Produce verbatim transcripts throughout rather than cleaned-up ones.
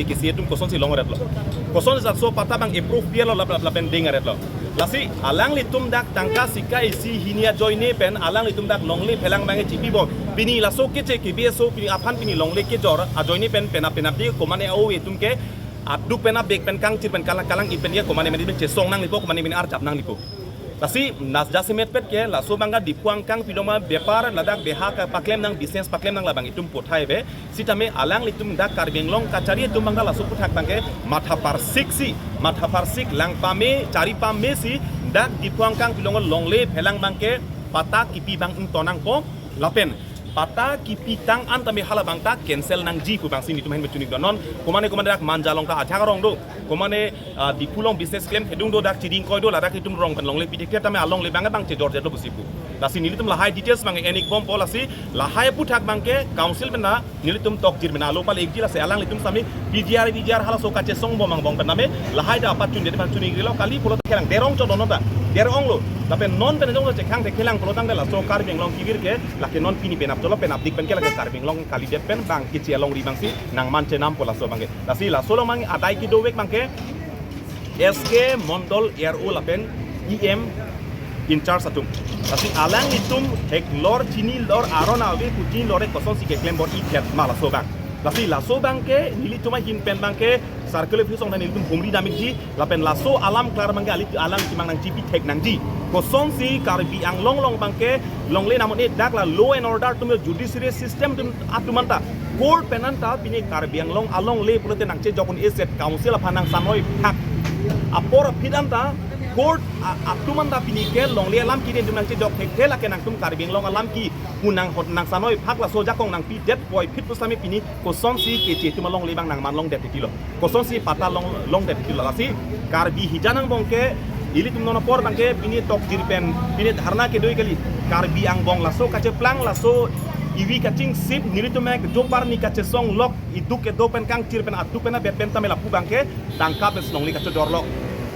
K C A atum kosonsi longretlo. Kosonsi laso patta abang approve pialo lap lap lapen ding aretlo. Lasi alanglitum dak tangka sika isi hini ajoine pen alanglitum dak longle phelang abangke chipibom. Pini laso keche kebi aso pini aphan pini longle kejor ajoine pen penap penapdi komane a-ove atum ke aduk pen abag pen kangchir pen kalang kalang-i pen ye komane mane pen chesong nanglipo, komane mane arjap nanglipo. Lasi nas jasemet pet ke laso abangke Diphu angkang piloma bepar ladak beha kepaklem nang, business paklem nang labang itum pothai ave. Sitame alanglitum dak Karbi Anglong kachari atum abangke laso aphuthak abangke matha parsik si, matha parsik lang pame, chari pame si dak Diphu angkang piloma longle phelang abangke patta kipi abang ingtonangpo lapen patta kipi tang an tame hala abang ta cancel nangji pu abangsi nelitum ahin pen choningri do. Non komane komane dak Manja along ta ajak arong do, komane, ah, Diphu along business klem kedung do, dak Chiring koi do, ladak itum rong pen longle pi thekthe tame alongle abang abang chejor jor do pusi pu. Lasi nelitum lahai details abang en-ik bompo, lasi lahai aphuthak abangke council pen ta nelitum tokjir pen alo pale-ikji, lasi alanglitum sami P G R V G R halaso kachesong bom angbong pen tame lahai ta apatchundet pen choningrilo, kali pulo ta khelang derong chodon ta derong lo. Lapen non pen jongsi chekhang te khelang pulo tangte laso Karbi Anglong kevir ke lake non pini penap cholo penapdik pen ke lake Karbi Anglong kalidet pen abang keche alongri abangsi nangman chenampo laso abangke. Lasi laso along abang adai kedovek abangke S K Mondol R O lapen E M in charge atum. Lasi alanglitum theklor chinilor aron ave pu chinilor-e kosonsi keklem bor-i det ma laso abang. Lasi laso abangke nelitum ahin pen abangke circle office along ta nelitum humri dam-ikji lapen laso alam klar abangke alit alanglitum abang nangchipi thek nangji. Kosonsi Karbi Anglong along abangke longle nam un-e dak la law and order atum, judiciary system atum, atum anta court pen anta pini Karbi Anglong alongle pulote nangchejok un-e set council aphan nangsanoi phak. Apor aphi anta court a-, atum anta pini ke longle alam kidin atum nangchejok thekthe, lake nangtum Karbi Anglong alam ki pu nanghot nangsanoi phak, laso ajakong nangpidet puvoiphit pusitame pini kosonsi keche atum alongle abang nangman longdet titilo. Kosonsi patta long, longdet titilo. Lasi Karbi hijan angbong ke ilitum non apor abangke pini tokjir pen pini dharna kedo-ik kali. Karbi angbong laso kacheplang laso ivi kachingsip nelitum ke jopar ni kachesong lok iduk kedo pen kangchir pen aduk pen abet pen tame lapu abangke tangka pensi longle kachojorlo.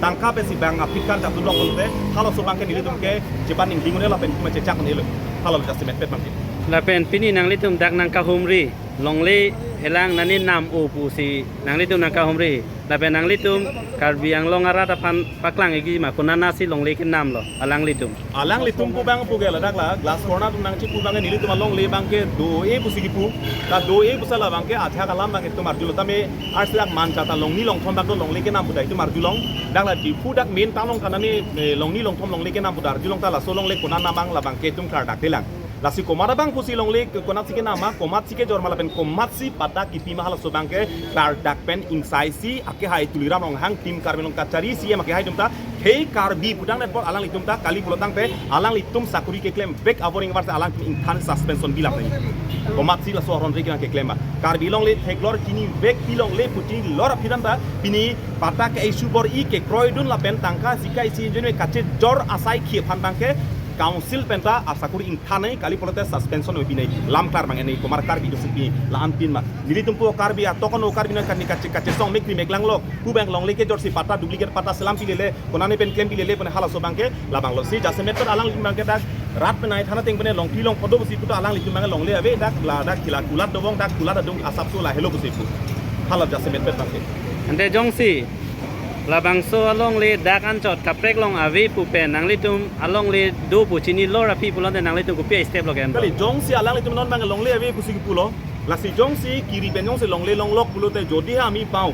Tangka pensi abang aphi kan jatulok pulote halaso abangke nelitum ke chepan ningding un-e lapen kuma chechak un-elo. Hala jasemet pet abangke. Lapen pini nanglitum dak nangkahumri longle phelang nani nam-o pusi nanglitum nangkahumri. Lapen nanglitum Karbi Anglong arat aphan paklang-ikji ma, konatsi longle kenamlo alanglitum? Alanglitum pu abang pu ke ladak la glass corner atum nangchipu abang nelitum alongle abangke do-e pusi kipu. Ta do-e pusi la abangke ajak alam abang itum arjulo tame arsi dak Manja ta longni longthom dak do longle kenam pu ta itum arjulong. Dak la Diphu dak main town along ta nani, eh, longni longthom longle kenam pu ta arjulong, ta laso longle konat abang la abangke itum klardak telang. Lasi komat abang pusi longle konatsi kenam ma, komatsi kejor ma lapen komatsi patta kipi ma halaso abangke klardak pen ingsaisi akehai Tuliram Ronghang, Team Karbi Anglong kachari C M akehai atum ta, hei Karbi putangdet apot alanglitum ta kali pulo tangte alanglitum sakori keklemvek avoring varse alangtum ingthan suspension bilap nai. Komatsi laso aron riki nangkeklem ma. Karbi longle theklor chinivek pi longle pu chinilor aphi anta pini patta ke-issue bor-i kekroidun lapen tangka sika isi injin kachejor asaikhi aphan abangke council pen ta asakori ingthan nai, kali pulote suspension oi pinai, lam klar abang enai, komat Karbi do sitame la-an pin ma. Nelitum pu Karbi atokon o Karbi nang kani kache, kachesong mekri meklanglo pu abang longle kejorsi patta duplicate patta selam pilele, konane pen klem pilele pu halaso abangke labanglo. Si jasemet pen alanglitum abangke dak rat penai thana ateng pen longpi longpho do pusi pu ta alanglitum abang longle ave dak ladak kila kulat dobom, dak kulat adung asapso lahelo pusi pu. Hala jasemet pen abangke. Ante jongsi labangso alongle dak anchot kaprek along ave pu pen nanglitum alongle do pu chinilor aphi pulote nanglitum kopi step lo ke-en? Kali jongsi alanglitum non abang longle ave pusi kipulo. Lasi jongsi kiri pen jongsi longle longlok pulote যদিহে আমি পাওঁ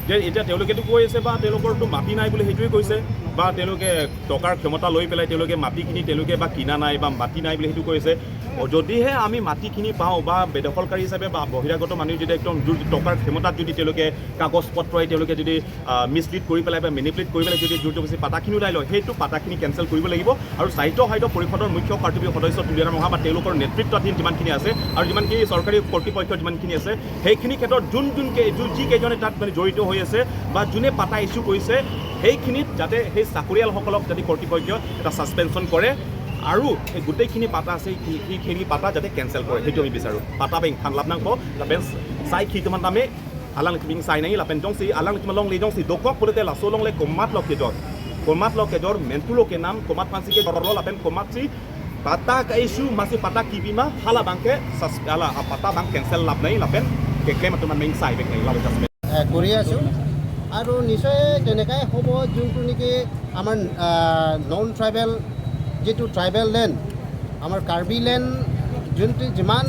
যে এতিয়া তেওঁলোকেতো কৈ আছে বা তেওঁলোকৰতো মাটি নাই বুলি সেইটোৱে কৈছে, বা তেওঁলোকে টকাৰ ক্ষমতা লৈ পেলাই তেওঁলোকে মাটিখিনি তেওঁলোকে বা কিনা নাই বা মাটি নাই বুলি সেইটো কৈছে। অ, যদিহে আমি মাটিখিনি পাওঁ বা বেদখলকাৰী হিচাপে বা বহিৰাগত মানুহ যদি একদম জোৰ টকাৰ ক্ষমতাত যদি তেওঁলোকে কাগজ পত্ৰই তেওঁলোকে যদি, আহ, মিছলিড কৰি পেলাই বা মেনিপুলেট কৰি পেলাই যদি জোৰ জবৰদস্তি পাতাখিনি ওলাই লয়, সেইটো পাতাখিনি কেঞ্চেল কৰিব লাগিব। আৰু স্বায়ত্তশাসিত পৰিষদৰ মুখ্য কাৰ্যবাহী সদস্য তুলিৰাম ৰংহাং বা তেওঁলোকৰ নেতৃত্বাধীন যিমানখিনি আছে আৰু যিমানখিনি চৰকাৰী কৰ্তৃপক্ষ যিমানখিনি আছে, সেইখিনি ক্ষেত্ৰত যোন যোন কে-, যোন যি কেইজনে তাত মানে জড়িত হৈ আছে বা যোনে পাতা ইছ্যু কৰিছে, সেইখিনিত যাতে সেই চাকৰিয়ালসকলক যাতে কৰ্তৃপক্ষই এটা ছাছপেনশ্যন কৰে আৰু সেই গোটেইখিনি পাতা আছে, সেইখিনি, সেইখিনি পাতা যাতে কেঞ্চেল কৰে, সেইটো আমি বিচাৰোঁ। Patta abang ingthan lap nangpo, lapen saikhi atum an tame alanglitum ingsai nai, lapen jongsi alanglitum alongle jongsi dokok pulote laso alongle komatlo kejor, komatlo kejor, mentulo kenam, komat aphansi kejorlo lapen komatsi patta ke-issue masi patta kipi ma, hala abangke sas-, hala, ah, patta abang cancel lap nai lapen keklem atum an meng sai bek nai, lalo jasemet. কৰি আছোঁ। আৰু নিশ্চয় তেনেকাই হ'ব, যোনটো নেকি আমাৰ non tribal, যিটো ট্ৰাইবেল লেণ্ড, আমাৰ কাৰ্বি লেণ্ড, যোনটো যিমান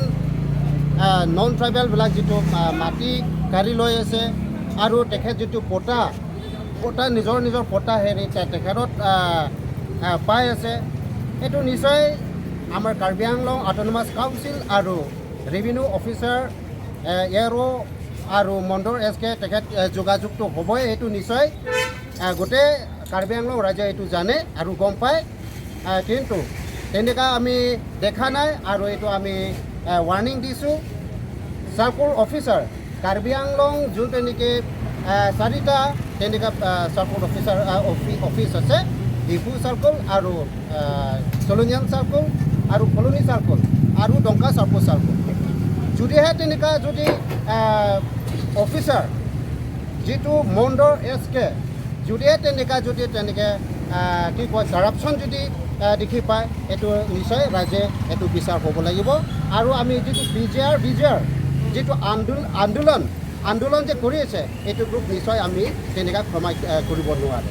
নন ট্ৰাইবেলবিলাক যিটো আহ, মাটি কাঢ়ি লৈ আছে আৰু তেখেত যিটো পট্টা, পট্টা, নিজৰ নিজৰ পট্টা হেৰি তে- তেখেতত আহ, আহ, পাই আছে। এইটো নিশ্চয় আমাৰ কাৰ্বি আংলং অট'নমাছ কাউন্সিল আৰু ৰেভিনিউ অফিচাৰ এ আৰ অ' আৰু মণ্ডল এছ কে তেখেত এ, যোগাযোগটো হ'বই। এইটো নিশ্চয় আহ, গোটেই কাৰ্বি আংলং ৰাইজে এইটো জানে আৰু গম পায়। আহ, কিন্তু তেনেকা আমি দেখা নাই আৰু এইটো আমি ৱাৰ্ণিং দিছোঁ। চাৰ্কল অফিচাৰ, কাৰ্বি আংলং যোনটো নেকি আহ, চাৰিটা তেনেকা চাৰ্কল অফিচাৰ অফিচ আছে, ডিফু চাৰ্কল আৰু আহ, চলনিয়াং চাৰ্কল আৰু কলনী চাৰ্কল আৰু ডংকা চাৰ্কল চাৰ্কল। যদিহে তেনেকা যদি আহ, অফিচাৰ যিটো মণ্ডল এছ কে, যদিহে তেনেকা যদি তেনেকে আহ, কি কয়, কাৰাপশ্যন যদি আহ, দেখি পায়, এইটো নিশ্চয় ৰাইজে এইটো বিচাৰ হ'ব লাগিব। আৰু আমি যিটো P J R, B J R যিটো আন্দোল আন্দোলন আন্দোলন যে কৰি আছে, এইটো গ্ৰুপ নিশ্চয় আমি তেনেকা ক্ষমা আহ, কৰিব নোৱাৰে।